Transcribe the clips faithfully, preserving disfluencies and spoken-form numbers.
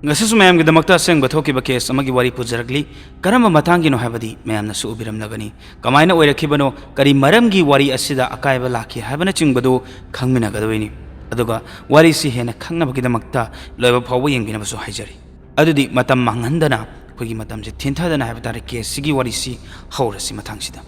ꯉꯁꯤꯁꯨ ꯃꯌꯥꯝꯒꯤꯗꯃꯛꯇ ꯑꯁꯦꯡꯕ ꯊꯣꯛꯈꯤꯕ ꯀꯦꯁ ꯑꯃꯒꯤ ꯋꯥꯔꯤ ꯄꯨꯖꯔꯛꯂꯤ꯫ ꯀꯔꯝꯕ ꯃꯇꯥꯡꯒꯤꯅꯣ ꯍꯥꯏꯕꯗꯤ ꯃꯌꯥꯝꯅꯁꯨ ꯎꯕꯤꯔꯝꯂꯒꯅꯤ꯫ ꯀꯃꯥꯏꯅ ꯑꯣꯏꯔꯛꯈꯤꯕꯅꯣ, ꯀꯔꯤ ꯃꯔꯝꯒꯤ ꯋꯥꯔꯤ ꯑꯁꯤꯗ ꯑꯀꯥꯏꯕ ꯂꯥꯛꯈꯤ ꯍꯥꯏꯕꯅꯆꯤꯡꯕꯗꯨ ꯈꯪꯃꯤꯟꯅꯒꯗꯕꯅꯤ꯫ ꯑꯗꯨꯒ ꯋꯥꯔꯤꯁꯤ ꯍꯦꯟꯅ ꯈꯪꯅꯕꯒꯤꯗꯃꯛꯇ ꯂꯣꯏꯕ ꯐꯥꯎꯕ ꯌꯦꯡꯕꯤꯅꯕꯁꯨ ꯍꯥꯏꯖꯔꯤ꯫ ꯑꯗꯨꯗꯤ ꯃꯇꯝ ꯃꯥꯡꯍꯟꯗꯅ, ꯑꯩꯈꯣꯏꯒꯤ ꯃꯇꯝꯁꯦ ꯊꯤꯟꯊꯗꯅ ꯍꯥꯏꯕ ꯇꯥꯔꯦ, ꯀꯦꯁꯁꯤꯒꯤ ꯋꯥꯔꯤꯁꯤ ꯍꯧꯔꯁꯤ ꯃꯊꯪꯁꯤꯗ꯫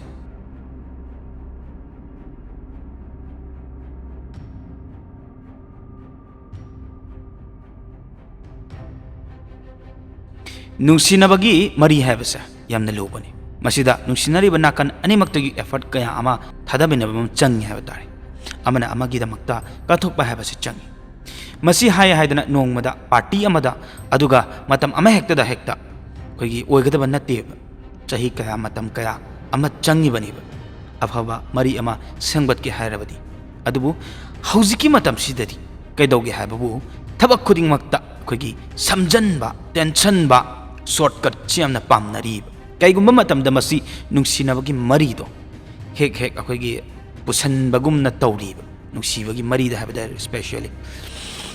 ꯅꯨꯡꯁꯤꯅꯕꯒꯤ ꯃꯔꯤ ꯍꯥꯏꯕꯁꯦ ꯌꯥꯝꯅ ꯂꯨꯕꯅꯤ꯫ ꯃꯁꯤꯗ ꯅꯨꯡꯁꯤꯅꯔꯤꯕ ꯅꯥꯀꯟ ꯑꯅꯤꯃꯛꯇꯒꯤ effort ꯀꯌꯥ ꯑꯃ ꯊꯥꯗꯃꯤꯟꯅꯕ ꯑꯃ ꯆꯪꯉꯤ ꯍꯥꯏꯕ ꯇꯥꯔꯦ꯫ ꯑꯃꯅ ꯑꯃꯒꯤꯗꯃꯛꯇ ꯀꯠꯊꯣꯛꯄ ꯍꯥꯏꯕꯁꯤ ꯆꯪꯉꯤ꯫ ꯃꯁꯤ ꯍꯥꯏ ꯍꯥꯏꯗꯅ ꯅꯣꯡꯃꯗ party ꯑꯃꯗ, ꯑꯗꯨꯒ ꯃꯇꯝ ꯑꯃꯍꯦꯛꯇꯗ ꯍꯦꯛꯇ ꯑꯩꯈꯣꯏꯒꯤ ꯑꯣꯏꯒꯗꯕ ꯅꯠꯇꯦꯕ꯫ ꯆꯍꯤ ꯀꯌꯥ, ꯃꯇꯝ ꯀꯌꯥ ꯑꯃ ꯆꯪꯉꯤꯕꯅꯦꯕ ꯑꯐꯕ ꯃꯔꯤ ꯑꯃ ꯁꯦꯝꯒꯠꯀꯦ ꯍꯥꯏꯔꯕꯗꯤ꯫ ꯑꯗꯨꯕꯨ ꯍꯧꯖꯤꯛꯀꯤ ꯃꯇꯝꯁꯤꯗꯗꯤ ꯀꯩꯗꯧꯒꯦ ꯍꯥꯏꯕꯕꯨ, ꯊꯕꯛ ꯈꯨꯗꯤꯡꯃꯛꯇ ꯑꯩꯈꯣꯏꯒꯤ ꯁꯝꯖꯟꯕ, ꯇꯦꯟꯁꯟꯕ, shortcutꯁꯤ ꯌꯥꯝꯅ ꯄꯥꯝꯅꯔꯤꯕ꯫ ꯀꯩꯒꯨꯝꯕ ꯃꯇꯝꯗ ꯃꯁꯤ ꯅꯨꯡꯁꯤꯅꯕꯒꯤ ꯃꯔꯤꯗꯣ ꯍꯦꯛ ꯍꯦꯛ ꯑꯩꯈꯣꯏꯒꯤ ꯄꯨꯁꯟꯕꯒꯨꯝꯅ ꯇꯧꯔꯤꯕ, ꯅꯨꯡꯁꯤꯕꯒꯤ ꯃꯔꯤꯗ ꯍꯥꯏꯕ ꯇꯥꯔꯦ especially꯫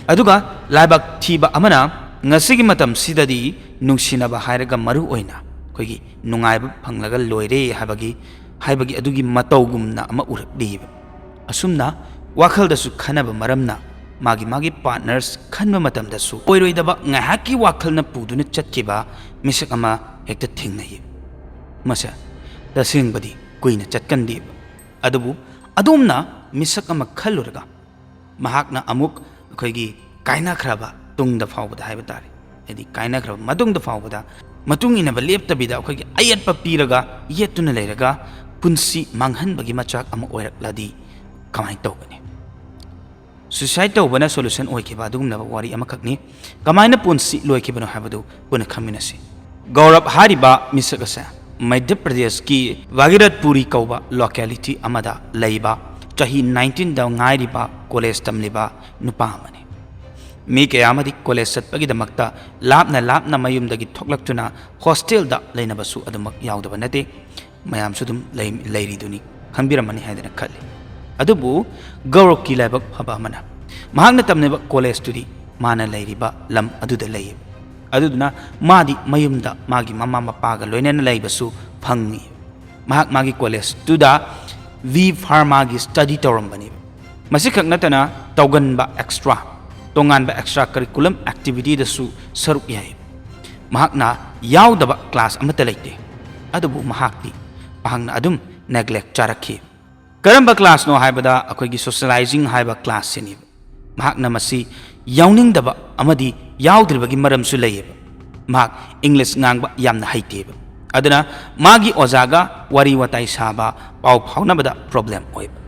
ꯑꯗꯨꯒ ꯂꯥꯏꯕꯛ ꯊꯤꯕ ꯑꯃꯅ, ꯉꯁꯤꯒꯤ ꯃꯇꯝꯁꯤꯗꯗꯤ ꯅꯨꯡꯁꯤꯅꯕ ꯍꯥꯏꯔꯒ ꯃꯔꯨ ꯑꯣꯏꯅ ꯑꯩꯈꯣꯏꯒꯤ ꯅꯨꯡꯉꯥꯏꯕ ꯐꯪꯂꯒ ꯂꯣꯏꯔꯦ ꯍꯥꯏꯕꯒꯤ, ꯍꯥꯏꯕꯒꯤ ꯑꯗꯨꯒꯤ ꯃꯇꯧꯒꯨꯝꯅ ꯑꯃ ꯎꯔꯛꯂꯤꯕ꯫ ꯑꯁꯨꯝꯅ ꯋꯥꯈꯜꯗꯁꯨ ꯈꯟꯅꯕ ꯃꯔꯝꯅ ꯃꯥꯒꯤ ꯃꯥꯒꯤ partners ꯈꯟꯕ ꯃꯇꯝꯗꯁꯨ ꯑꯣꯏꯔꯣꯏꯗꯕ ꯉꯥꯏꯍꯥꯛꯀꯤ ꯋꯥꯈꯜꯅ ꯄꯨꯗꯨꯅ ꯆꯠꯈꯤꯕ ꯃꯤꯁꯛ ꯑꯃ ꯍꯦꯛꯇ ꯊꯦꯡꯅꯩ꯫ ꯃꯁꯦ ꯇꯁꯦꯡꯕꯗꯤ ꯀꯨꯏꯅ ꯆꯠꯀꯟꯗꯦꯕ꯫ ꯑꯗꯨꯕꯨ ꯑꯗꯣꯝꯅ ꯃꯤꯁꯛ ꯑꯃ ꯈꯜꯂꯨꯔꯒ ꯃꯍꯥꯛꯅ ꯑꯃꯨꯛ ꯑꯩꯈꯣꯏꯒꯤ ꯀꯥꯏꯅꯈ꯭ꯔꯕ ꯇꯨꯡꯗ ꯐꯥꯎꯕꯗ ꯍꯥꯏꯕ ꯇꯥꯔꯦ, ꯍꯥꯏꯗꯤ ꯀꯥꯏꯅꯈ꯭ꯔꯕ ꯃꯇꯨꯡꯗ ꯐꯥꯎꯕꯗ ꯃꯇꯨꯡ ꯏꯟꯅꯕ ꯂꯦꯞꯇꯕꯤꯗ ꯑꯩꯈꯣꯏꯒꯤ ꯑꯌꯦꯠꯄ ꯄꯤꯔꯒ ꯌꯦꯠꯇꯨꯅ ꯂꯩꯔꯒ ꯄꯨꯟꯁꯤ ꯃꯥꯡꯍꯟꯕꯒꯤ ꯃꯆꯥꯛ ꯑꯃ ꯑꯣꯏꯔꯛꯂꯗꯤ ꯀꯃꯥꯏꯅ ꯇꯧꯒꯅꯤ? Suicide ꯇꯧꯕꯅ solution ꯑꯣꯏꯈꯤꯕ ꯑꯗꯨꯒꯨꯝꯂꯕ ꯋꯥꯔꯤ ꯑꯃꯈꯛꯅꯤ꯫ ꯀꯃꯥꯏꯅ ꯄꯨꯟꯁꯤ ꯂꯣꯏꯈꯤꯕꯅꯣ ꯍꯥꯏꯕꯗꯨ ꯄꯨꯟꯅ ꯈꯪꯃꯤꯟꯅꯁꯤ꯫ ꯒꯧꯔꯕ ꯍꯥꯏꯔꯤꯕ ꯃꯤꯁꯛ ꯑꯁꯦ ꯃꯙ꯭ꯌ ꯄ꯭ꯔꯗꯦꯁꯀꯤ ꯚꯥꯒꯤꯔꯠꯄꯨꯔꯤ ꯀꯧꯕ locality ꯑꯃꯗ ꯂꯩꯕ ꯆꯍꯤ nineteenꯗ ꯉꯥꯏꯔꯤꯕ college ꯇꯝꯂꯤꯕ ꯅꯨꯄꯥ ꯑꯃꯅꯤ꯫ ꯃꯤ ꯀꯌꯥ ꯑꯃꯗꯤ college ꯆꯠꯄꯒꯤꯗꯃꯛꯇ ꯂꯥꯞꯅ ꯂꯥꯞꯅ ꯃꯌꯨꯝꯗꯒꯤ ꯊꯣꯛꯂꯛꯇꯨꯅ hostelꯗ ꯂꯩꯅꯕꯁꯨ ꯑꯗꯨꯃꯛ ꯌꯥꯎꯗꯕ ꯅꯠꯇꯦ꯫ ꯃꯌꯥꯝꯁꯨ ꯑꯗꯨꯝ ꯂꯩ-, ꯂꯩꯔꯤꯗꯨꯅꯤ, ꯈꯪꯕꯤꯔꯝꯃꯅꯤ ꯍꯥꯏꯗꯅ ꯈꯜꯂꯤ꯫ ꯑꯗꯨꯕꯨ ꯒꯧꯔꯕꯀꯤ ꯂꯥꯏꯕꯛ ꯐꯕ ꯑꯃꯅ ꯃꯍꯥꯛꯅ ꯇꯝꯂꯤꯕ collegeꯇꯨꯗꯤ ꯃꯥꯅ ꯂꯩꯔꯤꯕ ꯂꯝ ꯑꯗꯨꯗ ꯂꯩ꯫ ꯑꯗꯨꯗꯨꯅ ꯃꯥꯗꯤ ꯃꯌꯨꯝꯗ ꯃꯥꯒꯤ ꯃꯃꯥ ꯃꯄꯥꯒ ꯂꯣꯏꯅꯅ ꯂꯩꯕꯁꯨ ꯐꯪꯉꯤ꯫ ꯃꯍꯥꯛ ꯃꯥꯒꯤ ꯀꯣꯂꯦꯖꯇꯨꯗ ꯕꯤ ꯐꯥꯔꯃꯥꯒꯤ ꯁ꯭ꯇꯗꯤ ꯇꯧꯔꯝꯕꯅꯦꯕ꯫ ꯃꯁꯤꯈꯛ ꯅꯠꯇꯅ ꯇꯧꯒꯟꯕ ꯑꯦꯛꯁꯇ꯭ꯔꯥ, ꯇꯣꯉꯥꯟꯕ ꯑꯦꯛꯁꯇ꯭ꯔꯥ ꯀꯔꯤꯀꯨꯂꯝ ꯑꯦꯛꯇꯤꯚꯤꯇꯤꯗꯁꯨ ꯁꯔꯨꯛ ꯌꯥꯏ꯫ ꯃꯍꯥꯛꯅ ꯌꯥꯎꯗꯕ ꯀ꯭ꯂꯥꯁ ꯑꯃꯠꯇ ꯂꯩꯇꯦ꯫ ꯑꯗꯨꯕꯨ ꯃꯍꯥꯛꯇꯤ ꯄꯥꯡꯅ ꯑꯗꯨꯝ ꯅꯦꯒ꯭ꯂꯦꯛ ꯆꯥꯔꯛꯈꯤ꯫ ꯀꯔꯝꯕ ꯀ꯭ꯂꯥꯁꯅꯣ ꯍꯥꯏꯕꯗ ꯑꯩꯈꯣꯏꯒꯤ ꯁꯣꯁꯤꯌꯦꯂꯥꯏꯖꯤꯡ ꯍꯥꯏꯕ ꯀ꯭ꯂꯥꯁꯁꯤꯅꯦꯕ꯫ ꯃꯍꯥꯛꯅ ꯃꯁꯤ ꯌꯥꯎꯅꯤꯡꯗꯕ ꯑꯃꯗꯤ ꯌꯥꯎꯗ꯭ꯔꯤꯕꯒꯤ ꯃꯔꯝꯁꯨ ꯂꯩꯌꯦꯕ꯫ ꯃꯍꯥꯛ ꯏꯪꯂꯤꯁ ꯉꯥꯡꯕ ꯌꯥꯝꯅ ꯍꯩꯇꯦꯕ꯫ ꯑꯗꯨꯅ ꯃꯥꯒꯤ ꯑꯣꯖꯥꯒ ꯋꯥꯔꯤ ꯋꯥꯇꯥꯏ ꯁꯥꯕ, ꯄꯥꯎ ꯐꯥꯎꯅꯕꯗ ꯄ꯭ꯔꯣꯕ꯭ꯂꯦꯝ ꯑꯣꯏꯕ꯫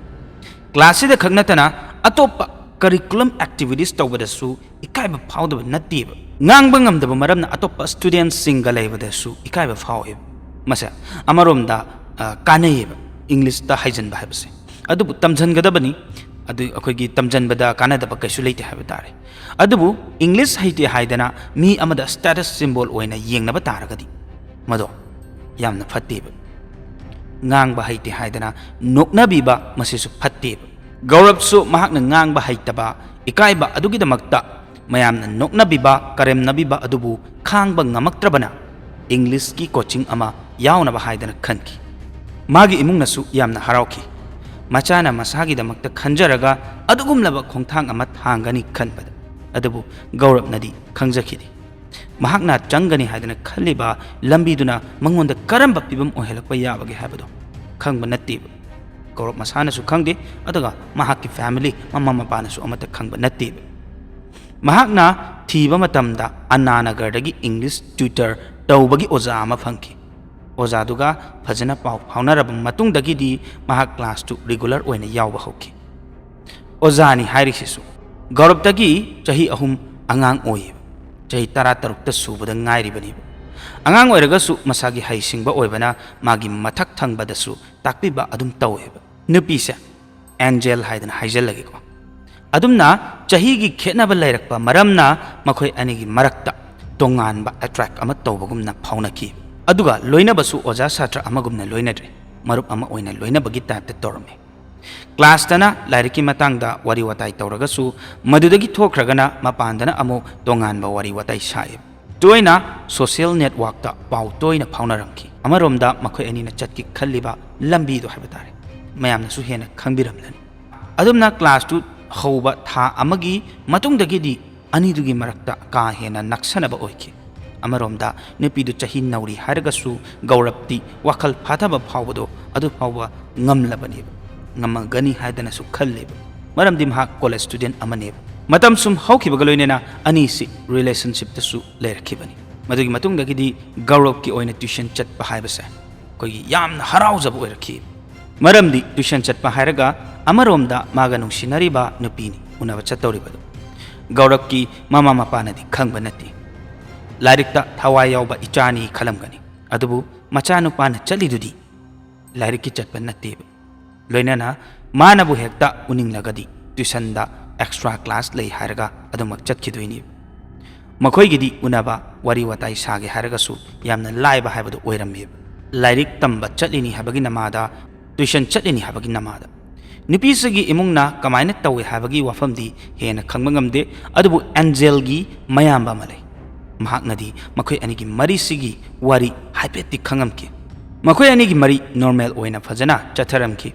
ꯀ꯭ꯂꯥꯁꯁꯤꯗ ꯈꯛ ꯅꯠꯇꯅ ꯑꯇꯣꯞꯄ ꯀꯔꯤꯀꯨꯂꯝ ꯑꯦꯛꯇꯤꯚꯤꯇꯤꯁ ꯇꯧꯕꯗꯁꯨ ꯏꯀꯥꯏꯕ ꯐꯥꯎꯗꯕ ꯅꯠꯇꯦꯕ꯫ ꯉꯥꯡꯕ ꯉꯝꯗꯕ ꯃꯔꯝꯅ ꯑꯇꯣꯞꯄ ꯁ꯭ꯇꯨꯗꯦꯟꯠꯁꯤꯡꯒ ꯂꯩꯕꯗꯁꯨ ꯏꯀꯥꯏꯕ ꯐꯥꯎꯋꯦꯕ꯫ ꯃꯁꯦ ꯑꯃꯔꯣꯝꯗ, ꯑ, ꯀꯥꯟꯅꯩꯌꯦꯕ ꯏꯪꯂꯤꯁꯇ ꯍꯩꯖꯟꯕ ꯍꯥꯏꯕꯁꯦ꯫ ꯑꯗꯨꯕꯨ ꯇꯝꯁꯤꯟꯒꯗꯕꯅꯤ꯫ ꯑꯗꯨ ꯑꯩꯈꯣꯏꯒꯤ ꯇꯝꯁꯤꯟꯕꯗ ꯀꯥꯟꯅꯗꯕ ꯀꯩꯁꯨ ꯂꯩꯇꯦ ꯍꯥꯏꯕ ꯇꯥꯔꯦ꯫ ꯑꯗꯨꯕꯨ ꯏꯪꯂꯤꯁ ꯍꯩꯇꯦ ꯍꯥꯏꯗꯅ ꯃꯤ ꯑꯃꯗ ꯁ꯭ꯇꯦꯇꯁ ꯁꯤꯝꯕꯣꯜ ꯑꯣꯏꯅ ꯌꯦꯡꯅꯕ ꯇꯥꯔꯒꯗꯤ ꯃꯗꯣ ꯌꯥꯝꯅ ꯐꯠꯇꯦꯕ꯫ ꯉꯥꯡꯕ ꯍꯩꯇꯦ ꯍꯥꯏꯗꯅ ꯅꯣꯛꯅꯕꯤꯕ ꯃꯁꯤꯁꯨ ꯐꯠꯇꯦꯕ꯫ ꯒꯧꯔꯕꯁꯨ ꯃꯍꯥꯛꯅ ꯉꯥꯡꯕ ꯍꯩꯇꯕ, ꯏꯀꯥꯏꯕ ꯑꯗꯨꯒꯤꯗꯃꯛꯇ ꯃꯌꯥꯝꯅ ꯅꯣꯛꯅꯕꯤꯕ, ꯀꯔꯦꯝꯅꯕꯤꯕ ꯑꯗꯨꯕꯨ ꯈꯥꯡꯕ ꯉꯝꯃꯛꯇ꯭ꯔꯕꯅ ꯏꯪꯂꯤꯁꯀꯤ ꯀꯣꯆꯤꯡ ꯑꯃ ꯌꯥꯎꯅꯕ ꯍꯥꯏꯗꯅ ꯈꯟꯈꯤ꯫ ꯃꯥꯒꯤ ꯏꯃꯨꯡꯅꯁꯨ ꯌꯥꯝꯅ ꯍꯔꯥꯎꯈꯤ꯫ ꯃꯆꯥꯅ ꯃꯁꯥꯒꯤꯗꯃꯛꯇ ꯈꯟꯖꯔꯒ ꯑꯗꯨꯒꯨꯝꯂꯕ ꯈꯣꯡꯊꯥꯡ ꯑꯃ ꯊꯥꯡꯒꯅꯤ ꯈꯟꯕꯗ꯫ ꯑꯗꯨꯕꯨ ꯒꯧꯔꯕꯅꯗꯤ ꯈꯪꯖꯈꯤꯗꯦ꯫ ꯃꯍꯥꯛꯅ ꯆꯪꯒꯅꯤ ꯍꯥꯏꯗꯅ ꯈꯜꯂꯤꯕ ꯂꯝꯕꯤꯗꯨꯅ ꯃꯉꯣꯟꯗ ꯀꯔꯝꯕ ꯐꯤꯕꯝ ꯑꯣꯏꯍꯜꯂꯛꯄ ꯌꯥꯕꯒꯦ ꯍꯥꯏꯕꯗꯣ ꯈꯪꯕ ꯅꯠꯇꯦꯕ꯫ ꯒꯧꯔꯕ ꯃꯁꯥꯅꯁꯨ ꯈꯪꯗꯦ, ꯑꯗꯨꯒ ꯃꯍꯥꯛꯀꯤ ꯐꯦꯃꯤꯂꯤ, ꯃꯃꯥ ꯃꯄꯥꯅꯁꯨ ꯑꯃꯠꯇ ꯈꯪꯕ ꯅꯠꯇꯦꯕ꯫ ꯃꯍꯥꯛꯅ ꯊꯤꯕ ꯃꯇꯝꯗ ꯑꯅꯥꯅꯒꯔꯗꯒꯤ ꯏꯪꯂꯤꯁ ꯇ꯭ꯌꯨꯇꯔ ꯇꯧꯕꯒꯤ ꯑꯣꯖꯥ ꯑꯃ ꯐꯪꯈꯤ꯫ ꯑꯣꯖꯥꯗꯨꯒ ꯐꯖꯅ ꯄꯥꯎ ꯐꯥꯎꯅꯔꯕ ꯃꯇꯨꯡꯗꯒꯤꯗꯤ ꯃꯍꯥꯛ ꯀ꯭ꯂꯥꯁꯇꯨ ꯔꯤꯒꯨꯂꯔ ꯑꯣꯏꯅ ꯌꯥꯎꯕ ꯍꯧꯈꯤ꯫ ꯑꯣꯖꯥꯅꯤ ꯍꯥꯏꯔꯤꯁꯤꯁꯨ ꯒꯧꯔꯕꯇꯒꯤ ꯆꯍꯤ ꯑꯍꯨꯝ ꯑꯉꯥꯡ ꯑꯣꯏꯌꯦꯕ꯫ ꯆꯍꯤ ꯇꯔꯥ ꯇꯔꯨꯛꯇ ꯁꯨꯕꯗ ꯉꯥꯏꯔꯤꯕꯅꯦꯕ꯫ ꯑꯉꯥꯡ ꯑꯣꯏꯔꯒꯁꯨ ꯃꯁꯥꯒꯤ ꯍꯩꯁꯤꯡꯕ ꯑꯣꯏꯕꯅ ꯃꯥꯒꯤ ꯃꯊꯛ ꯊꯪꯕꯗꯁꯨ ꯇꯥꯛꯄꯤꯕ ꯑꯗꯨꯝ ꯇꯧꯋꯦꯕ꯫ ꯅꯨꯄꯤꯁꯦ ꯑꯦꯟꯖꯦꯜ ꯍꯥꯏꯗꯅ ꯍꯥꯏꯖꯜꯂꯒꯦꯀꯣ꯫ ꯑꯗꯨꯝꯅ ꯆꯍꯤꯒꯤ ꯈꯦꯠꯅꯕ ꯂꯩꯔꯛꯄ ꯃꯔꯝꯅ ꯃꯈꯣꯏ ꯑꯅꯤꯒꯤ ꯃꯔꯛꯇ ꯇꯣꯉꯥꯟꯕ ꯑꯦꯇ꯭ꯔꯦꯛ ꯑꯃ ꯇꯧꯕꯒꯨꯝꯅ ꯐꯥꯎꯅꯈꯤ꯫ ꯑꯗꯨꯒ ꯂꯣꯏꯅꯕꯁꯨ ꯑꯣꯖꯥ ꯁꯥꯇ꯭ꯔ ꯑꯃꯒꯨꯝꯅ ꯂꯣꯏꯅꯗ꯭ꯔꯦ, ꯃꯔꯨꯞ ꯑꯃ ꯑꯣꯏꯅ ꯂꯣꯏꯅꯕꯒꯤ ꯇꯥꯏꯞꯇ ꯇꯧꯔꯝꯃꯤ꯫ ꯀ꯭ꯂꯥꯁꯇꯅ ꯂꯥꯏꯔꯤꯛꯀꯤ ꯃꯇꯥꯡꯗ ꯋꯥꯔꯤ ꯋꯥꯇꯥꯏ ꯇꯧꯔꯒꯁꯨ ꯃꯗꯨꯗꯒꯤ ꯊꯣꯛꯈ꯭ꯔꯒꯅ ꯃꯄꯥꯟꯗꯅ ꯑꯃꯨꯛ ꯇꯣꯉꯥꯟꯕ ꯋꯥꯔꯤ ꯋꯥꯇꯥꯏ ꯁꯥꯏ꯫ ꯇꯣꯏꯅ ꯁꯣꯁꯤꯌꯦꯜ ꯅꯦꯠꯋꯥꯛꯇ ꯄꯥꯎ ꯇꯣꯏꯅ ꯐꯥꯎꯅꯔꯝꯈꯤ꯫ ꯑꯃꯔꯣꯝꯗ ꯃꯈꯣꯏ ꯑꯅꯤꯅ ꯆꯠꯀꯦ ꯈꯜꯂꯤꯕ ꯂꯝꯕꯤꯗꯣ ꯍꯥꯏꯕ ꯇꯥꯔꯦ, ꯃꯌꯥꯝꯅꯁꯨ ꯍꯦꯟꯅ ꯈꯪꯕꯤꯔꯝꯂꯅꯤ꯫ ꯑꯗꯨꯝꯅ ꯀ꯭ꯂꯥꯁ ꯇꯨ ꯍꯧꯕ ꯊꯥ ꯑꯃꯒꯤ ꯃꯇꯨꯡꯗꯒꯤꯗꯤ ꯑꯅꯤꯗꯨꯒꯤ ꯃꯔꯛꯇ ꯀꯥ ꯍꯦꯟꯅ ꯅꯛꯁꯟꯅꯕ ꯑꯣꯏꯈꯤ꯫ ꯑꯃꯔꯣꯝꯗ ꯅꯨꯄꯤꯗꯨ ꯆꯍꯤ ꯅꯧꯔꯤ ꯍꯥꯏꯔꯒꯁꯨ ꯒꯧꯔꯕꯇꯤ ꯋꯥꯈꯜ ꯐꯥꯊꯕ ꯐꯥꯎꯕꯗꯣ ꯑꯗꯨ ꯐꯥꯎꯕ ꯉꯝꯂꯕꯅꯦꯕ, ꯉꯝꯃꯒꯅꯤ ꯍꯥꯏꯗꯅꯁꯨ ꯈꯜꯂꯦꯕ, ꯃꯔꯝꯗꯤ ꯃꯍꯥꯛ ꯀꯣꯂꯦꯖ ꯁ꯭ꯇꯨꯗꯦꯟꯠ ꯑꯃꯅꯦꯕ꯫ ꯃꯇꯝ ꯁꯨꯝ ꯍꯧꯈꯤꯕꯒ ꯂꯣꯏꯅꯅ ꯑꯅꯤꯁꯤ ꯔꯤꯂꯦꯁꯟꯁꯤꯞꯇꯁꯨ ꯂꯩꯔꯛꯈꯤꯕꯅꯤ꯫ ꯃꯗꯨꯒꯤ ꯃꯇꯨꯡꯗꯒꯤꯗꯤ ꯒꯧꯔꯕꯀꯤ ꯑꯣꯏꯅ ꯇ꯭ꯌꯨꯁꯟ ꯆꯠꯄ ꯍꯥꯏꯕꯁꯦ ꯑꯩꯈꯣꯏꯒꯤ ꯌꯥꯝꯅ ꯍꯔꯥꯎꯖꯕ ꯑꯣꯏꯔꯛꯈꯤ꯫ ꯃꯔꯝꯗꯤ ꯇ꯭ꯌꯨꯁꯟ ꯆꯠꯄ ꯍꯥꯏꯔꯒ ꯑꯃꯔꯣꯝꯗ ꯃꯥꯒ ꯅꯨꯡꯁꯤꯅꯔꯤꯕ ꯅꯨꯄꯤꯅꯤ ꯎꯅꯕ ꯆꯠꯇꯧꯔꯤꯕꯗꯨ꯫ ꯒꯧꯔꯕꯀꯤ ꯃꯃꯥ ꯃꯄꯥꯅꯗꯤ ꯈꯪꯕ ꯅꯠꯇꯦ꯫ ꯂꯥꯏꯔꯤꯛꯇ ꯊꯋꯥꯏ ꯌꯥꯎꯕ ꯏꯆꯥꯅꯤ ꯈꯜꯂꯝꯒꯅꯤ꯫ ꯑꯗꯨꯕꯨ ꯃꯆꯥꯅꯨꯄꯥꯅ ꯆꯠꯂꯤꯗꯨꯗꯤ ꯂꯥꯏꯔꯤꯛꯀꯤ ꯆꯠꯄ ꯅꯠꯇꯦꯕ꯫ ꯂꯣꯏꯅꯅ ꯃꯥꯅꯕꯨ ꯍꯦꯛꯇ ꯎꯅꯤꯡꯂꯒꯗꯤ ꯇ꯭ꯌꯨꯁꯟꯗ ꯑꯦꯛꯁꯇ꯭ꯔꯥ ꯀ꯭ꯂꯥꯁ ꯂꯩ ꯍꯥꯏꯔꯒ ꯑꯗꯨꯃꯛ ꯆꯠꯈꯤꯗꯣꯏꯅꯤ꯫ ꯃꯈꯣꯏꯒꯤꯗꯤ ꯎꯅꯕ, ꯋꯥꯔꯤ ꯋꯥꯇꯥꯏ ꯁꯥꯒꯦ ꯍꯥꯏꯔꯒꯁꯨ ꯌꯥꯝꯅ ꯂꯥꯏꯕ ꯍꯥꯏꯕꯗꯨ ꯑꯣꯏꯔꯝꯃꯦꯕ꯫ ꯂꯥꯏꯔꯤꯛ ꯇꯝꯕ ꯆꯠꯂꯤꯅꯤ ꯍꯥꯏꯕꯒꯤ ꯅꯃꯥꯗ, ꯇ꯭ꯌꯨꯁꯟ ꯆꯠꯂꯤꯅꯤ ꯍꯥꯏꯕꯒꯤ ꯅꯃꯥꯗ꯫ ꯅꯨꯄꯤꯁꯤꯒꯤ ꯏꯃꯨꯡꯅ ꯀꯃꯥꯏꯅ ꯇꯧꯏ ꯍꯥꯏꯕꯒꯤ ꯋꯥꯐꯝꯗꯤ ꯍꯦꯟꯅ ꯈꯪꯕ ꯉꯝꯗꯦ, ꯑꯗꯨꯕꯨ ꯑꯦꯟꯖꯦꯜꯒꯤ ꯃꯌꯥꯝꯕ ꯑꯃ ꯂꯩ꯫ ꯃꯍꯥꯛꯅꯗꯤ ꯃꯈꯣꯏ ꯑꯅꯤꯒꯤ ꯃꯔꯤꯁꯤꯒꯤ ꯋꯥꯔꯤ ꯍꯥꯏꯐꯦꯠꯇꯤ ꯈꯪꯉꯝꯈꯤ꯫ ꯃꯈꯣꯏ ꯑꯅꯤꯒꯤ ꯃꯔꯤ ꯅꯣꯔꯃꯦꯜ ꯑꯣꯏꯅ ꯐꯖꯅ ꯆꯠꯊꯔꯝꯈꯤ꯫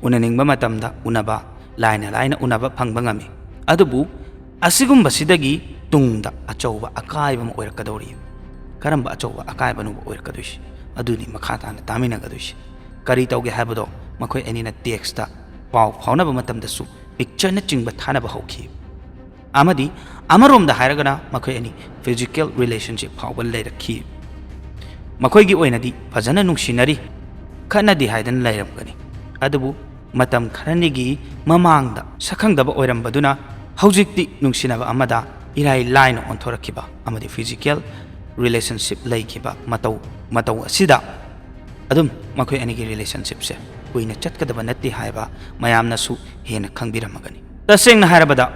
ꯎꯅꯅꯤꯡꯕ ꯃꯇꯝꯗ ꯎꯅꯕ, ꯂꯥꯏꯅ ꯂꯥꯏꯅ ꯎꯅꯕ ꯐꯪꯕ ꯉꯝꯃꯤ꯫ ꯑꯗꯨꯕꯨ ꯑꯁꯤꯒꯨꯝꯕꯁꯤꯗꯒꯤ ꯇꯨꯡꯗ ꯑꯆꯧꯕ ꯑꯀꯥꯏꯕ ꯑꯃ ꯑꯣꯏꯔꯛꯀꯗꯧꯔꯤ꯫ ꯀꯔꯝꯕ ꯑꯆꯧꯕ ꯑꯀꯥꯏꯕꯅꯣꯕ ꯑꯣꯏꯔꯛꯀꯗꯣꯏꯁꯤ? ꯑꯗꯨꯅꯤ ꯃꯈꯥ ꯇꯥꯅ ꯇꯥꯃꯤꯟꯅꯒꯗꯣꯏꯁꯤ꯫ ꯀꯔꯤ ꯇꯧꯒꯦ ꯍꯥꯏꯕꯗꯣ ꯃꯈꯣꯏ ꯑꯅꯤꯅ ꯇꯦꯛꯁꯇ ꯄꯥꯎ ꯐꯥꯎꯅꯕ ꯃꯇꯝꯗꯁꯨ ꯄꯤꯛꯆꯔꯅꯆꯤꯡꯕ ꯊꯥꯅꯕ ꯍꯧꯈꯤ꯫ ꯑꯃꯗꯤ ꯑꯃꯔꯣꯝꯗ ꯍꯥꯏꯔꯒꯅ ꯃꯈꯣꯏ ꯑꯅꯤ ꯐꯤꯖꯤꯀꯦꯜ ꯔꯤꯂꯦꯁꯟꯁꯤꯞ ꯐꯥꯎꯕ ꯂꯩꯔꯛꯈꯤ꯫ ꯃꯈꯣꯏꯒꯤ ꯑꯣꯏꯅꯗꯤ ꯐꯖꯅ ꯅꯨꯡꯁꯤꯅꯔꯤ, ꯈꯠꯅꯗꯦ ꯍꯥꯏꯗꯅ ꯂꯩꯔꯝꯒꯅꯤ꯫ ꯑꯗꯨꯕꯨ ꯃꯇꯝ ꯈꯔꯅꯤꯒꯤ ꯃꯃꯥꯡꯗ ꯁꯛꯈꯪꯗꯕ ꯑꯣꯏꯔꯝꯕꯗꯨꯅ ꯍꯧꯖꯤꯛꯇꯤ ꯅꯨꯡꯁꯤꯅꯕ ꯑꯃꯗ ꯏꯔꯥꯏ ꯂꯥꯏꯅ ꯑꯣꯟꯊꯣꯔꯛꯈꯤꯕ ꯑꯃꯗꯤ ꯐꯤꯖꯤꯀꯦꯜ ꯔꯤꯂꯦꯁꯟꯁꯤꯞ ꯂꯩꯈꯤꯕ ꯃꯇꯧ ꯃꯇꯧ ꯑꯁꯤꯗ ꯑꯗꯨꯝ ꯃꯈꯣꯏ ꯑꯅꯤꯒꯤ ꯔꯤꯂꯦꯁꯟꯁꯤꯞꯁꯦ ꯀꯨꯏꯅ ꯆꯠꯀꯗꯕ ꯅꯠꯇꯦ ꯍꯥꯏꯕ ꯃꯌꯥꯝꯅꯁꯨ ꯍꯦꯟꯅ ꯈꯪꯕꯤꯔꯝꯃꯒꯅꯤ꯫ ꯇꯁꯦꯡꯅ ꯍꯥꯏꯔꯕꯗ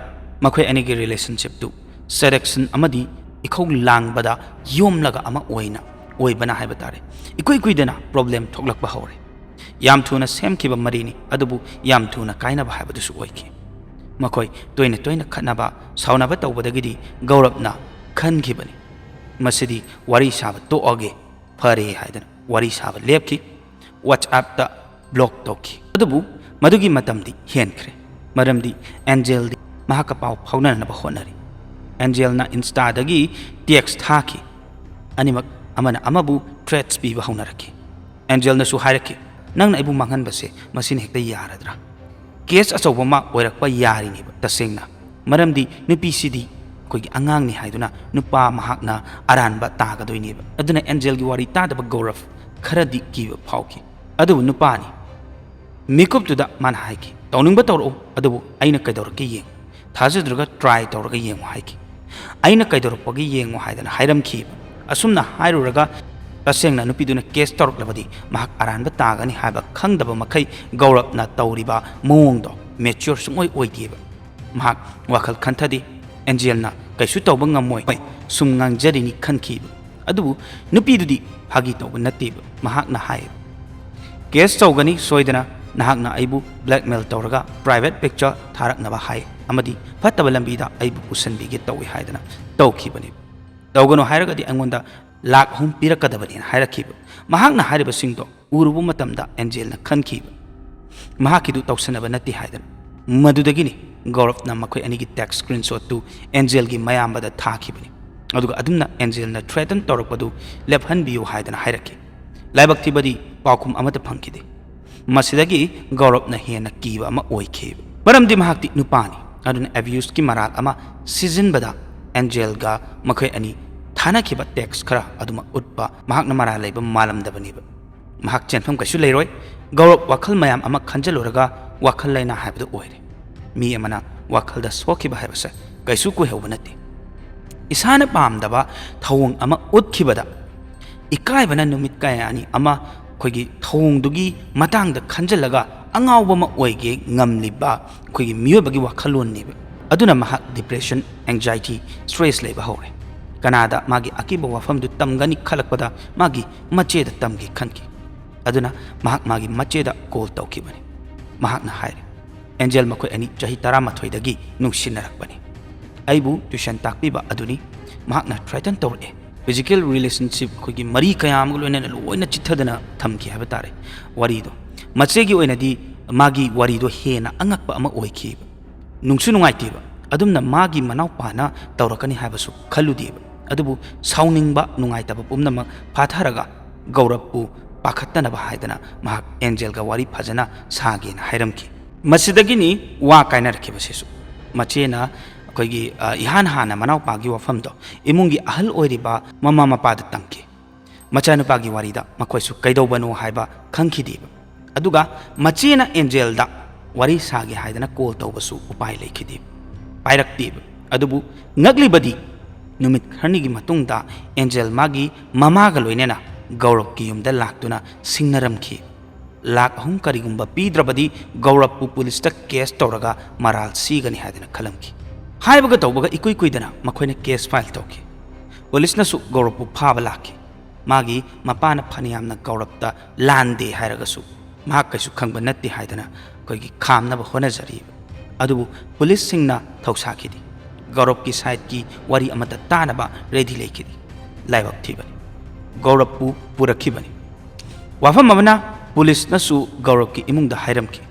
ꯃꯈꯣꯏ ꯑꯅꯤꯒꯤ ꯔꯤꯂꯦꯁꯟꯁꯤꯞꯇꯨ ꯁꯦꯗꯛꯁꯟ ꯑꯃꯗꯤ ꯏꯈꯧ ꯂꯥꯡꯕꯗ ꯌꯣꯝꯂꯒ ꯑꯃ ꯑꯣꯏꯅ ꯑꯣꯏꯕꯅ ꯍꯥꯏꯕ ꯇꯥꯔꯦ꯫ ꯏꯀꯨꯏ ꯀꯨꯏꯗꯅ ꯄ꯭ꯔꯣꯕ꯭ꯂꯦꯝ ꯊꯣꯛꯂꯛꯄ ꯍꯧꯔꯦ꯫ ꯌꯥꯝ ꯊꯨꯅ ꯁꯦꯝꯈꯤꯕ ꯃꯔꯤꯅꯤ, ꯑꯗꯨꯕꯨ ꯌꯥꯝ ꯊꯨꯅ ꯀꯥꯏꯅꯕ ꯍꯥꯏꯕꯗꯨꯁꯨ ꯑꯣꯏꯈꯤ꯫ ꯃꯈꯣꯏ ꯇꯣꯏꯅ ꯇꯣꯏꯅ ꯈꯠꯅꯕ ꯁꯥꯎꯅꯕ ꯇꯧꯕꯗꯒꯤꯗꯤ ꯒꯧꯔꯕꯅ ꯈꯟꯈꯤꯕꯅꯤ, "ꯃꯁꯤꯗꯤ ꯋꯥꯔꯤ ꯁꯥꯕ ꯇꯣꯛꯑꯒꯦ, ꯐꯔꯦ" ꯍꯥꯏꯗꯅ ꯋꯥꯔꯤ ꯁꯥꯕ ꯂꯦꯞꯈꯤ꯫ WhatsApp-ꯇ block ꯇꯧꯈꯤ꯫ ꯑꯗꯨꯕꯨ ꯃꯗꯨꯒꯤ ꯃꯇꯝꯗꯤ ꯍꯦꯟꯈ꯭ꯔꯦ, ꯃꯔꯝꯗꯤ ꯑꯦꯟꯖꯦꯜꯗꯤ ꯃꯍꯥꯛꯀ ꯄꯥꯎ ꯐꯥꯎꯅꯅꯕ ꯍꯣꯠꯅꯔꯤ꯫ ꯑꯦꯟꯖꯦꯜꯅ Insta-ꯗꯒꯤ text ꯊꯥꯈꯤ꯫ ꯑꯅꯤꯃꯛ ꯑꯃꯅ ꯑꯃꯕꯨ threats ꯄꯤꯕ ꯍꯧꯅꯔꯛꯈꯤ꯫ ꯑꯦꯟꯖꯦꯜꯅꯁꯨ ꯍꯥꯏꯔꯛꯈꯤ, "ꯅꯪꯅ ꯑꯩꯕꯨ ꯃꯥꯡꯍꯟꯕꯁꯦ ꯃꯁꯤꯅ ꯍꯦꯛꯇ ꯌꯥꯔꯗ꯭ꯔꯥ?" Case ꯑꯆꯧꯕ ꯑꯃ ꯑꯣꯏꯔꯛꯄ ꯌꯥꯔꯤꯅꯦꯕ ꯇꯁꯦꯡꯅ, ꯃꯔꯝꯗꯤ ꯅꯨꯄꯤꯁꯤꯗꯤ ꯑꯩꯈꯣꯏꯒꯤ ꯑꯉꯥꯡꯅꯤ ꯍꯥꯏꯗꯨꯅ ꯅꯨꯄꯥ ꯃꯍꯥꯛꯅ ꯑꯔꯥꯟꯕ ꯇꯥꯒꯗꯣꯏꯅꯦꯕ꯫ ꯑꯗꯨꯅ ꯑꯦꯟꯖꯦꯜꯒꯤ ꯋꯥꯔꯤ ꯇꯥꯗꯕ ꯒꯧꯔꯕ ꯈꯔꯗꯤ ꯀꯤꯕ ꯐꯥꯎꯈꯤ꯫ ꯑꯗꯨꯕꯨ ꯅꯨꯄꯥꯅꯤ꯫ ꯃꯤꯀꯨꯞꯇꯨꯗ ꯃꯥꯅ ꯍꯥꯏꯈꯤ, "ꯇꯧꯅꯤꯡꯕ ꯇꯧꯔꯛꯎ, ꯑꯗꯨꯕꯨ ꯑꯩꯅ ꯀꯩꯗꯧꯔꯛꯀꯦ ꯌꯦꯡꯉꯨ꯫ ꯊꯥꯖꯗ꯭ꯔꯒ try ꯇꯧꯔꯒ ꯌꯦꯡꯉꯨ" ꯍꯥꯏꯈꯤ꯫ "ꯑꯩꯅ ꯀꯩꯗꯧꯔꯛꯄꯒꯦ ꯌꯦꯡꯉꯨ" ꯍꯥꯏꯗꯅ ꯍꯥꯏꯔꯝꯈꯤꯕ꯫ ꯑꯁꯨꯝꯅ ꯍꯥꯏꯔꯨꯔꯒ ꯇꯁꯦꯡꯅ ꯅꯨꯄꯤꯗꯨꯅ case ꯇꯧꯔꯛꯂꯕꯗꯤ ꯃꯍꯥꯛ ꯑꯔꯥꯟꯕ ꯇꯥꯒꯅꯤ ꯍꯥꯏꯕ ꯈꯪꯗꯕ ꯃꯈꯩ ꯒꯧꯔꯕꯅ ꯇꯧꯔꯤꯕ ꯃꯑꯣꯡꯗꯣ mature ꯁꯨꯡꯑꯣꯏ ꯑꯣꯏꯗꯦꯕ꯫ ꯃꯍꯥꯛ ꯋꯥꯈꯜ ꯈꯟꯊꯗꯦ꯫ ꯑꯦꯟꯖꯦꯜꯅ "ꯀꯩꯁꯨ ꯇꯧꯕ ꯉꯝꯃꯣꯏ, ꯁꯨꯝ ꯉꯥꯡꯖꯔꯤꯅꯤ" ꯈꯟꯈꯤꯕ꯫ ꯑꯗꯨꯕꯨ ꯅꯨꯄꯤꯗꯨꯗꯤ ꯐꯥꯒꯤ ꯇꯧꯕ ꯅꯠꯇꯦꯕ꯫ ꯃꯍꯥꯛꯅ ꯍꯥꯏ, "Case ꯇꯧꯒꯅꯤ ꯁꯣꯏꯗꯅ, ꯅꯍꯥꯛꯅ ꯑꯩꯕꯨ blackmail ꯇꯧꯔꯒ private picture ꯊꯥꯔꯛꯅꯕ ꯍꯥꯏ ꯑꯃꯗꯤ ꯐꯠꯇꯕ ꯂꯝꯕꯤꯗ ꯑꯩꯕꯨ ꯄꯨꯁꯤꯟꯕꯤꯒꯦ ꯇꯧꯏ" ꯍꯥꯏꯗꯅ ꯇꯧꯈꯤꯕꯅꯤ꯫ "ꯇꯧꯒꯅꯨ ꯍꯥꯏꯔꯒꯗꯤ ꯑꯩꯉꯣꯟꯗ ꯂꯥꯈ ꯑꯍꯨꯝ ꯄꯤꯔꯛꯀꯗꯕꯅꯦꯅ" ꯍꯥꯏꯔꯛꯈꯤꯕ꯫ ꯃꯍꯥꯛꯅ ꯍꯥꯏꯔꯤꯕꯁꯤꯡꯗꯣ ꯎꯔꯨꯕ ꯃꯇꯝꯗ ꯑꯦꯟꯖꯦꯜꯅ ꯈꯟꯈꯤꯕ, ꯃꯍꯥꯛꯀꯤꯗꯨ ꯇꯧꯁꯟꯅꯕ ꯅꯠꯇꯦ ꯍꯥꯏꯗꯅ꯫ ꯃꯗꯨꯗꯒꯤꯅꯤ ꯒꯧꯔꯕꯅ ꯃꯈꯣꯏ ꯑꯅꯤꯒꯤ text screenshot-ꯇꯨ ꯑꯦꯟꯖꯦꯜꯒꯤ ꯃꯌꯥꯝꯕꯗ ꯊꯥꯈꯤꯕꯅꯤ꯫ ꯑꯗꯨꯒ ꯑꯗꯨꯝꯅ ꯑꯦꯟꯖꯦꯜꯅ threaten ꯇꯧꯔꯛꯄꯗꯨ ꯂꯦꯞꯍꯟꯕꯤꯌꯨ ꯍꯥꯏꯗꯅ ꯍꯥꯏꯔꯛꯈꯤ꯫ ꯂꯥꯏꯕꯛ ꯊꯤꯕꯗꯤ ꯄꯥꯎꯈꯨꯝ ꯑꯃꯠꯇ ꯐꯪꯈꯤꯗꯦ꯫ ꯃꯁꯤꯗꯒꯤ ꯒꯧꯔꯕꯅ ꯍꯦꯟꯅ ꯀꯤꯕ ꯑꯃ ꯑꯣꯏꯈꯤ, ꯃꯔꯝꯗꯤ ꯃꯍꯥꯛꯇꯤ ꯅꯨꯄꯥꯅꯤ꯫ ꯑꯗꯨꯅ abuse-ꯀꯤ ꯃꯔꯥꯜ ꯑꯃ ꯁꯤꯖꯤꯟꯕꯗ ꯑꯦꯟꯖꯦꯜꯒ ꯃꯈꯣꯏ ꯑꯅꯤ ꯊꯥꯅꯈꯤꯕ text ꯈꯔ ꯑꯗꯨꯃꯛ ꯎꯠꯄ ꯃꯍꯥꯛꯅ ꯃꯔꯥꯜ ꯂꯩꯕ ꯃꯥꯜꯂꯝꯗꯕꯅꯦꯕ꯫ ꯃꯍꯥꯛ ꯆꯦꯟꯐꯝ ꯀꯩꯁꯨ ꯂꯩꯔꯣꯏ꯫ ꯒꯧꯔꯕ ꯋꯥꯈꯜ ꯃꯌꯥꯝ ꯑꯃ ꯈꯟꯖꯜꯂꯨꯔꯒ ꯋꯥꯈꯜ ꯂꯩꯅꯥ ꯍꯥꯏꯕꯗꯨ ꯑꯣꯏꯔꯦ꯫ ꯃꯤ ꯑꯃꯅ ꯋꯥꯈꯜꯗ ꯁꯣꯛꯈꯤꯕ ꯍꯥꯏꯕꯁꯦ ꯀꯩꯁꯨ ꯀꯨꯏꯍꯧꯕ ꯅꯠꯇꯦ꯫ ꯏꯁꯥꯅ ꯄꯥꯝꯗꯕ ꯊꯧꯑꯣꯡ ꯑꯃ ꯎꯠꯈꯤꯕꯗ ꯏꯀꯥꯏꯕꯅ ꯅꯨꯃꯤꯠ ꯀꯌꯥꯅꯤ ꯑꯃ ꯑꯩꯈꯣꯏꯒꯤ ꯊꯧꯑꯣꯡꯗꯨꯒꯤ ꯃꯇꯥꯡꯗ ꯈꯟꯖꯜꯂꯒ ꯑꯉꯥꯎꯕ ꯑꯃ ꯑꯣꯏꯒꯦ ꯉꯝꯂꯤꯕ ꯑꯩꯈꯣꯏꯒꯤ ꯃꯤꯑꯣꯏꯕꯒꯤ ꯋꯥꯈꯜꯂꯣꯟꯅꯦꯕ꯫ ꯑꯗꯨꯅ ꯃꯍꯥꯛ depression, anxiety, stress ꯂꯩꯕ ꯍꯧꯔꯦ꯫ ꯀꯅꯥꯗ ꯃꯥꯒꯤ ꯑꯀꯤꯕ ꯋꯥꯐꯝꯗꯨ ꯇꯝꯒꯅꯤ ꯈꯜꯂꯛꯄꯗ ꯃꯥꯒꯤ ꯃꯆꯦꯗ ꯇꯝꯒꯦ ꯈꯟꯈꯤ꯫ ꯑꯗꯨꯅ ꯃꯍꯥꯛ ꯃꯥꯒꯤ ꯃꯆꯦꯗ call ꯇꯧꯈꯤꯕꯅꯤ꯫ ꯃꯍꯥꯛꯅ ꯍꯥꯏꯔꯤ, "ꯑꯦꯟꯖꯦꯜ ꯃꯈꯣꯏ ꯑꯅꯤ ꯆꯍꯤ ꯇꯔꯥꯃꯥꯊꯣꯏꯗꯒꯤ ꯅꯨꯡꯁꯤꯅꯔꯛꯄꯅꯤ꯫ ꯑꯩꯕꯨ tuition ꯇꯥꯛꯄꯤꯕ ꯑꯗꯨꯅꯤ꯫ ꯃꯍꯥꯛꯅ threaten ꯇꯧꯔꯛꯑꯦ꯫ ꯐꯤꯖꯤꯀꯦꯜ ꯔꯤꯂꯦꯁꯟꯁꯤꯞ, ꯑꯩꯈꯣꯏꯒꯤ ꯃꯔꯤ ꯀꯌꯥ ꯑꯃꯒ ꯂꯣꯏꯅꯅ ꯂꯣꯏꯅ ꯆꯤꯠꯊꯗꯅ ꯊꯝꯈꯤ ꯍꯥꯏꯕ ꯇꯥꯔꯦ ꯋꯥꯔꯤꯗꯣ꯫ ꯃꯆꯦꯒꯤ ꯑꯣꯏꯅꯗꯤ ꯃꯥꯒꯤ ꯋꯥꯔꯤꯗꯣ ꯍꯦꯟꯅ ꯑꯉꯛꯄ ꯑꯃ ꯑꯣꯏꯈꯤꯕ꯫ ꯅꯨꯡꯁꯨ ꯅꯨꯡꯉꯥꯏꯇꯦꯕ꯫ ꯑꯗꯨꯝꯅ ꯃꯥꯒꯤ ꯃꯅꯥꯎꯄꯥꯅ ꯇꯧꯔꯛꯀꯅꯤ ꯍꯥꯏꯕꯁꯨ ꯈꯜꯂꯨꯗꯦꯕ꯫ ꯑꯗꯨꯕꯨ ꯁꯥꯎꯅꯤꯡꯕ, ꯅꯨꯡꯉꯥꯏꯇꯕ ꯄꯨꯝꯅꯃꯛ ꯐꯥꯊꯔꯒ ꯒꯧꯔꯕꯄꯨ ꯄꯥꯈꯠꯇꯅꯕ ꯍꯥꯏꯗꯅ ꯃꯍꯥꯛ ꯑꯦꯟꯖꯦꯜꯒ ꯋꯥꯔꯤ ꯐꯖꯅ ꯁꯥꯒꯦꯅ ꯍꯥꯏꯔꯝꯈꯤ꯫ ꯃꯁꯤꯗꯒꯤꯅꯤ ꯋꯥ ꯀꯥꯏꯅꯔꯛꯈꯤꯕꯁꯤꯁꯨ꯫ ꯃꯆꯦꯅ ꯑꯩꯈꯣꯏꯒꯤ, ꯑ, ꯏꯍꯥꯟ ꯍꯥꯟꯅ ꯃꯅꯥꯎꯄꯥꯒꯤ ꯋꯥꯐꯝꯗꯣ ꯏꯃꯨꯡꯒꯤ ꯑꯍꯜ ꯑꯣꯏꯔꯤꯕ ꯃꯃꯥ ꯃꯄꯥꯗ ꯇꯝꯈꯤ꯫ ꯃꯆꯥꯅꯨꯄꯥꯒꯤ ꯋꯥꯔꯤꯗ ꯃꯈꯣꯏꯁꯨ ꯀꯩꯗꯧꯕꯅꯣ ꯍꯥꯏꯕ ꯈꯪꯈꯤꯗꯦꯕ꯫ ꯑꯗꯨꯒ ꯃꯆꯦꯅ ꯑꯦꯟꯖꯦꯜꯗ ꯋꯥꯔꯤ ꯁꯥꯒꯦ ꯍꯥꯏꯗꯅ ꯀꯣꯜ ꯇꯧꯕꯁꯨ ꯎꯄꯥꯏ ꯂꯩꯈꯤꯗꯦꯕ, ꯄꯥꯏꯔꯛꯇꯦꯕ꯫ ꯑꯗꯨꯕꯨ ꯉꯛꯂꯤꯕꯗꯤ, ꯅꯨꯃꯤꯠ ꯈꯔꯅꯤꯒꯤ ꯃꯇꯨꯡꯗ ꯑꯦꯟꯖꯦꯜ ꯃꯥꯒꯤ ꯃꯃꯥꯒ ꯂꯣꯏꯅꯅ ꯒꯧꯔꯕꯀꯤ ꯌꯨꯝꯗ ꯂꯥꯛꯇꯨꯅ ꯁꯤꯡꯅꯔꯝꯈꯤ꯫ ꯂꯥꯛ ꯑꯍꯨꯝ ꯀꯔꯤꯒꯨꯝꯕ ꯄꯤꯗ꯭ꯔꯕꯗꯤ ꯒꯧꯔꯕꯄꯨ ꯄꯨꯂꯤꯁꯇ ꯀꯦꯁ ꯇꯧꯔꯒ ꯃꯔꯥꯜ ꯁꯤꯒꯅꯤ ꯍꯥꯏꯗꯅ ꯈꯜꯂꯝꯈꯤ꯫ ꯍꯥꯏꯕꯒ ꯇꯧꯕꯒ ꯏꯀꯨꯏ ꯀꯨꯏꯗꯅ ꯃꯈꯣꯏꯅ ꯀꯦꯁ ꯐꯥꯏꯜ ꯇꯧꯈꯤ꯫ ꯄꯨꯂꯤꯁꯅꯁꯨ ꯒꯧꯔꯕꯄꯨ ꯐꯥꯕ ꯂꯥꯛꯈꯤ꯫ ꯃꯥꯒꯤ ꯃꯄꯥꯅ ꯐꯅꯌꯥꯝꯅ ꯒꯧꯔꯕꯇ ꯂꯥꯟꯗꯦ ꯍꯥꯏꯔꯒꯁꯨ ꯃꯍꯥꯛ ꯀꯩꯁꯨ ꯈꯪꯕ ꯅꯠꯇꯦ ꯍꯥꯏꯗꯅ ꯑꯩꯈꯣꯏꯒꯤ ꯈꯥꯝꯅꯕ ꯍꯣꯠꯅꯖꯔꯤꯕ꯫ ꯑꯗꯨꯕꯨ ꯄꯨꯂꯤꯁꯁꯤꯡꯅ ꯊꯧꯁꯥꯈꯤꯗꯦ꯫ ꯒꯧꯔꯕꯀꯤ ꯁꯥꯏꯠꯀꯤ ꯋꯥꯔꯤ ꯑꯃꯠꯇ ꯇꯥꯅꯕ ꯔꯦꯗꯤ ꯂꯩꯈꯤꯗꯦ꯫ ꯂꯥꯏꯕꯛ ꯊꯤꯕꯅꯤ, ꯒꯧꯔꯕꯄꯨ ꯄꯨꯔꯛꯈꯤꯕꯅꯤ꯫ ꯋꯥꯐꯝ ꯑꯃꯅ, ꯄꯨꯂꯤꯁꯅꯁꯨ ꯒꯧꯔꯕꯀꯤ ꯏꯃꯨꯡꯗ ꯍꯥꯏꯔꯝꯈꯤ,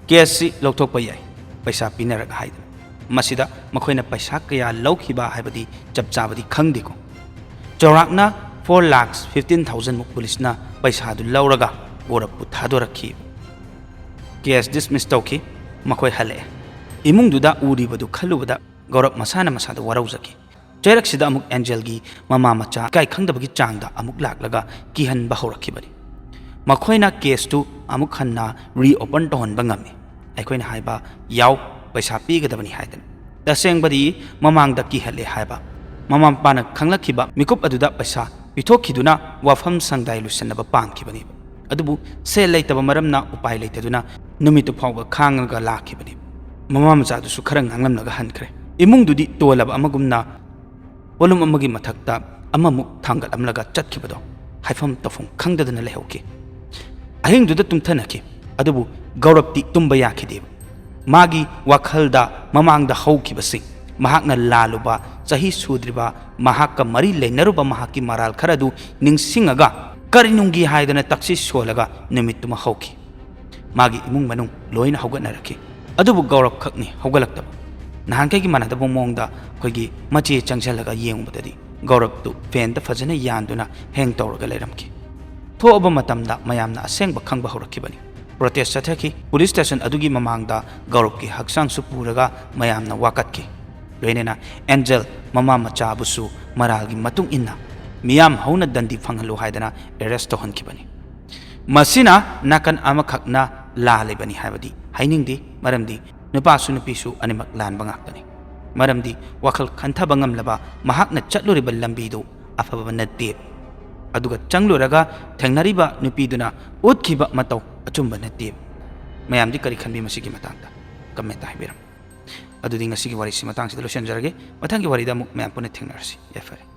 "ꯀꯦꯁꯁꯤ ꯂꯧꯊꯣꯛꯄ ꯌꯥꯏ, ꯄꯩꯁꯥ ꯄꯤꯅꯔꯒ" ꯍꯥꯏꯗꯅ꯫ ꯃꯁꯤꯗ ꯃꯈꯣꯏꯅ ꯄꯩꯁꯥ ꯀꯌꯥ ꯂꯧꯈꯤꯕ ꯍꯥꯏꯕꯗꯤ ꯆꯞ ꯆꯥꯕꯗꯤ ꯈꯪꯗꯦꯀꯣ꯫ ꯆꯥꯎꯔꯥꯛꯅ four lakhs fifteen thousand ꯃꯨꯛ ꯄꯨꯂꯤꯁꯅ ꯄꯩꯁꯥꯗꯨ ꯂꯧꯔꯒ ꯒꯧꯔꯕꯄꯨ ꯊꯥꯗꯣꯔꯛꯈꯤ꯫ ꯀꯦꯁ ꯗꯤꯁꯃꯤꯁ ꯇꯧꯈꯤ꯫ ꯃꯈꯣꯏ ꯍꯜꯂꯛꯑꯦ꯫ ꯏꯃꯨꯡꯗꯨꯗ ꯎꯔꯤꯕꯗꯨ ꯈꯜꯂꯨꯕꯗ ꯒꯧꯔꯕ ꯃꯁꯥꯅ ꯃꯁꯥꯗ ꯋꯥꯔꯧꯖꯈꯤ꯫ ꯆꯩꯔꯛꯁꯤꯗ ꯑꯃꯨꯛ ꯑꯦꯟꯖꯦꯜꯒꯤ ꯃꯃꯥ ꯃꯆꯥ ꯏꯀꯥꯏ ꯈꯪꯗꯕꯒꯤ ꯆꯥꯡꯗ ꯑꯃꯨꯛ ꯂꯥꯛꯂꯒ ꯀꯤꯍꯟꯕ ꯍꯧꯔꯛꯈꯤꯕꯅꯤ꯫ ꯃꯈꯣꯏꯅ ꯀꯦꯁꯇꯨ ꯑꯃꯨꯛ ꯍꯟꯅ ꯔꯤꯑꯣꯄꯟ ꯇꯧꯍꯟꯕ ꯉꯝꯃꯤ꯫ ꯑꯩꯈꯣꯏꯅ ꯍꯥꯏꯕ ꯌꯥꯎ, ꯄꯩꯁꯥ ꯄꯤꯒꯗꯕꯅꯤ ꯍꯥꯏꯗꯅ꯫ ꯇꯁꯦꯡꯕꯗꯤ ꯃꯃꯥꯡꯗ ꯀꯤꯍꯜꯂꯦ ꯍꯥꯏꯕ꯫ ꯃꯃꯥ ꯃꯄꯥꯅ ꯈꯪꯂꯛꯈꯤꯕ ꯃꯤꯀꯨꯞ ꯑꯗꯨꯗ ꯄꯩꯁꯥ ꯄꯤꯊꯣꯛꯈꯤꯗꯨꯅ ꯋꯥꯐꯝ ꯁꯪꯗꯥꯏ ꯂꯣꯏꯁꯤꯟꯅꯕ ꯄꯥꯝꯈꯤꯕꯅꯦꯕ꯫ ꯑꯗꯨꯕꯨ ꯁꯦꯜ ꯂꯩꯇꯕ ꯃꯔꯝꯅ ꯎꯄꯥꯏ ꯂꯩꯇꯗꯨꯅ ꯅꯨꯃꯤꯠꯇꯨ ꯐꯥꯎꯕ ꯈꯥꯡꯉꯒ ꯂꯥꯛꯈꯤꯕꯅꯤ꯫ ꯃꯃꯥ ꯃꯆꯥꯗꯨꯁꯨ ꯈꯔ ꯉꯥꯡꯂꯝꯂꯒ ꯍꯟꯈ꯭ꯔꯦ꯫ ꯏꯃꯨꯡꯗꯨꯗꯤ ꯇꯣꯜꯂꯕ ꯑꯃꯒꯨꯝꯅ ꯄꯣꯠꯂꯨꯝ ꯑꯃꯒꯤ ꯃꯊꯛꯇ ꯑꯃꯃꯨꯛ ꯊꯥꯡꯒꯠꯂꯝꯂꯒ ꯆꯠꯈꯤꯕꯗꯣ ꯍꯥꯏꯐꯝ ꯇꯧꯐꯝ ꯈꯪꯗꯗꯅ ꯂꯩꯍꯧꯈꯤ꯫ ꯑꯍꯤꯡꯗꯨꯗ ꯇꯨꯝꯊꯅꯈꯤ꯫ ꯑꯗꯨꯕꯨ ꯒꯧꯔꯕꯇꯤ ꯇꯨꯝꯕ ꯌꯥꯈꯤꯗꯦꯕ꯫ ꯃꯥꯒꯤ ꯋꯥꯈꯜꯗ ꯃꯃꯥꯡꯗ ꯍꯧꯈꯤꯕꯁꯤꯡ, ꯃꯍꯥꯛꯅ ꯂꯥꯜꯂꯨꯕ ꯆꯍꯤ ꯁꯨꯗ꯭ꯔꯤꯕ ꯃꯍꯥꯛꯀ ꯃꯔꯤ ꯂꯩꯅꯔꯨꯕ ꯃꯍꯥꯛꯀꯤ ꯃꯔꯥꯜ ꯈꯔ ꯑꯗꯨ ꯅꯤꯡꯁꯤꯡꯉꯒ ꯀꯔꯤꯅꯨꯡꯒꯤ ꯍꯥꯏꯗꯅ ꯇꯛꯁꯤ ꯁꯣꯜꯂꯒ ꯅꯨꯃꯤꯠꯇꯨꯃ ꯍꯧꯈꯤ꯫ ꯃꯥꯒꯤ ꯏꯃꯨꯡ ꯃꯅꯨꯡ ꯂꯣꯏꯅ ꯍꯧꯒꯠꯅꯔꯛꯈꯤ꯫ ꯑꯗꯨꯕꯨ ꯒꯧꯔꯕ ꯈꯛꯅꯤ ꯍꯧꯒꯠꯂꯛꯇꯕ꯫ ꯅꯍꯥꯟꯈꯩꯒꯤ ꯃꯥꯟꯅꯗꯕ ꯃꯑꯣꯡꯗ ꯑꯩꯈꯣꯏꯒꯤ ꯃꯆꯦ ꯆꯪꯁꯤꯜꯂꯒ ꯌꯦꯡꯕꯗꯗꯤ ꯒꯧꯔꯕꯇꯨ ꯐꯦꯟꯗ ꯐꯖꯅ ꯌꯥꯟꯗꯨꯅ ꯍꯦꯡ ꯇꯧꯔꯒ ꯂꯩꯔꯝꯈꯤ꯫ ꯊꯣꯛꯑꯕ ꯃꯇꯝꯗ ꯃꯌꯥꯝꯅ ꯑꯁꯦꯡꯕ ꯈꯪꯕ ꯍꯧꯔꯛꯈꯤꯕꯅꯤ꯫ ꯄ꯭ꯔꯣꯇꯦꯁ ꯆꯠꯊꯈꯤ꯫ ꯄꯨꯂꯤꯁ ꯁ꯭ꯇꯦꯁꯟ ꯑꯗꯨꯒꯤ ꯃꯃꯥꯡꯗ ꯒꯧꯔꯕꯀꯤ ꯍꯛꯆꯥꯡꯁꯨ ꯄꯨꯔꯒ ꯃꯌꯥꯝꯅ ꯋꯥꯀꯠꯈꯤ꯫ ꯂꯣꯏꯅꯅ ꯑꯦꯟꯖꯦꯜ ꯃꯃꯥ ꯃꯆꯥꯕꯨꯁꯨ ꯃꯔꯥꯜꯒꯤ ꯃꯇꯨꯡ ꯏꯟꯅ ꯃꯤꯌꯥꯝ ꯍꯧꯅ ꯗꯟꯗꯤ ꯐꯪꯍꯜꯂꯨ ꯍꯥꯏꯗꯅ ꯑꯦꯔꯦꯁ ꯇꯧꯍꯟꯈꯤꯕꯅꯤ꯫ ꯃꯁꯤꯅ ꯅꯥꯀꯟ ꯑꯃꯈꯛꯅ ꯂꯥꯜꯂꯤꯕꯅꯤ ꯍꯥꯏꯕꯗꯤ ꯍꯥꯏꯅꯤꯡꯗꯦ, ꯃꯔꯝꯗꯤ ꯅꯨꯄꯥꯁꯨ ꯅꯨꯄꯤꯁꯨ ꯑꯅꯤꯃꯛ ꯂꯥꯟꯕ ꯉꯥꯛꯇꯅꯤ꯫ ꯃꯔꯝꯗꯤ ꯋꯥꯈꯜ ꯈꯟꯊꯕ ꯉꯝꯂꯕ ꯃꯍꯥꯛꯅ ꯆꯠꯂꯨꯔꯤꯕ ꯂꯝꯕꯤꯗꯨ ꯑꯐꯕ ꯅꯠꯇꯦ꯫ ꯑꯗꯨꯒ ꯆꯪꯂꯨꯔꯒ ꯊꯦꯡꯅꯔꯤꯕ ꯅꯨꯄꯤꯗꯨꯅ ꯎꯠꯈꯤꯕ ꯃꯇꯧ ꯑꯆꯨꯝꯕ ꯅꯠꯇꯦ꯫ ꯃꯌꯥꯝꯗꯤ ꯀꯔꯤ ꯈꯟꯕꯤ ꯃꯁꯤꯒꯤ ꯃꯇꯥꯡꯗ? ꯀꯃꯦꯟꯇ ꯍꯥꯏꯕꯤꯔꯝꯃꯨ꯫ ꯑꯗꯨꯗꯤ ꯉꯁꯤꯒꯤ ꯋꯥꯔꯤꯁꯤ ꯃꯇꯥꯡꯁꯤꯗ ꯂꯣꯏꯁꯤꯟꯖꯔꯒꯦ꯫ ꯃꯊꯪꯒꯤ ꯋꯥꯔꯤꯗ ꯑꯃꯨꯛ ꯃꯌꯥꯝ ꯄꯨꯟꯅ ꯊꯦꯡꯅꯔꯁꯤ꯫ ꯌꯥꯏꯐꯔꯦ꯫